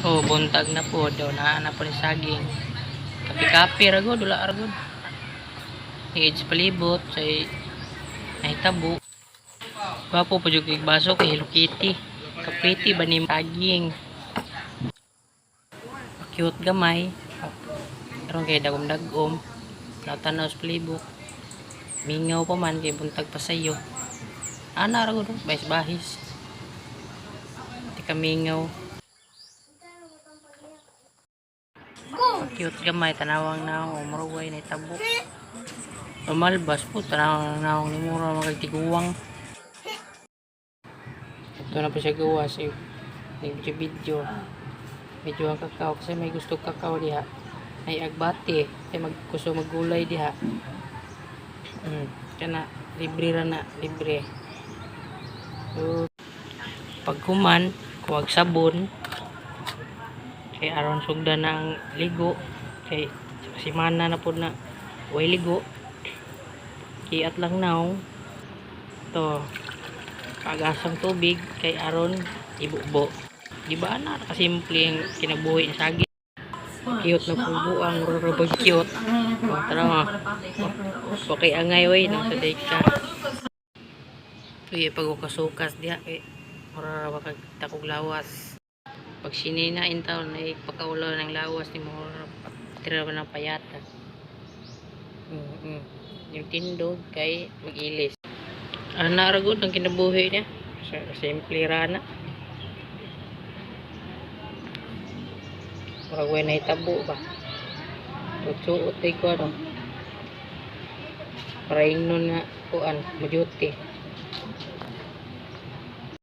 Oh, buntag na po daw naa na po ni saging. Kape-kape ra gud, wala ra gud. Sa palibot say nahitabo. Gwapo po jud kay baso kay Hello Kitty. Kapriti ba ni saging? Cute gamay. Karon kay dagom-dagom. Natanaw sa palibot. Mingaw pa man kay buntag pa sayo. Ana ra gud, bahis-bahis. Di ka mingaw. Cute gamay tanawang naong umuruway na itabo. Umalbas po tanawang naong ni mura magtiguwang. Ito na po siya gawa sa video video. Video ang kakao kasi may gusto kakao diha. May agbati kay mag gusto maggulay diha. Kana libre ra na, libre. So, paghuman, kuwag sabon kay aron sugdan na ang ligo kay sa simana na pod na way ligo, kiat lang naw to, pagasang tubig kay aron ibubo. Di ba ana kasimple ang kinabuhi sa saging? Cute na pong buang rurubog, cute. Oh, tara nga. Okay, angay oy nang sa ka. Uy, pag ukasukas diha kay mura ra ba kag takog lawas. Pag sinina in taon na ipakaulaw ng lawas ni mo, tira ba ng payata. Yung tindog kay mag-ilis. Ana ra gud ang kinabuhi niya. Simple ra na. Murag way nahitabo ba. Tutsuot ko ano. Para ingnon nga kuan, majuti.